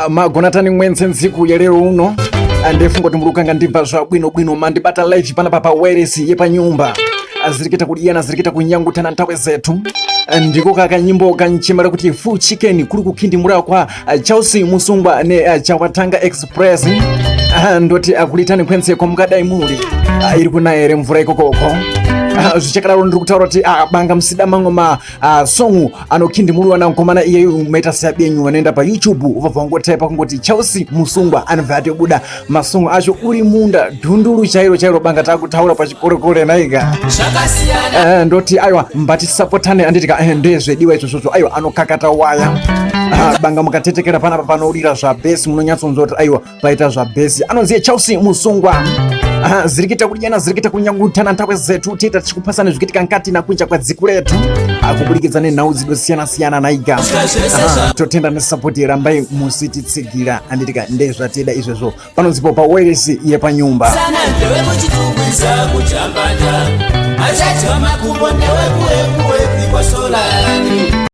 Magonatani mwense ntsiku ya lero uno ndefunga kuti murukanga ndibva zvabwinobwino mandibata live panapa pawairesi yepanyumba zirikita kudiyana zirikita kunyangutana nthawi zethu. Ndiko kakanyimbo kanchimera kuti full chicken kuri kukhindimura kwa Chelsea Musungwa ne Chawatanga Express. Ndoti akulitani kwense kwamukadai muri, iri kuna here mvura ikokoko? Zvichakadaro ndiri kutaura kuti banga musida mamwe ma song anokindimuriwa namukomana iyeyu maita seabenyu vanoenda paYouTube ubva vangotaipa kungoti Chelsea Musungwa anobva atobuda masong acho uri munda dhunduru chairo chairo banga takutaura pachikorekore naika. Zvakasiyana. Ndoti aiwa mbatisapotane anditika ndezvediwa izvozvozvo aiwa anokakata waya. Banga mukatetekera panapa panourira zvabhesi munonyatsonzwa kuti aiwa paita zvabhesi anonzi Chelsea Musungwa. Zirikita kudyana zirikita kunyangutana ntakwe zetu tiita tichikupasana zvikitika nkati nakunja kwadziku retu kubudikidza nenhau dzidosiyana-siyana naiga. Totenda nesapoti rambai musititsigira anditika ndezvatida izvezvo panonzipo pawairesi yepanyumba. Sana ndewekuchitungwiza kuchambata achadya makumbo ndewekuwekuwepi kwasolani.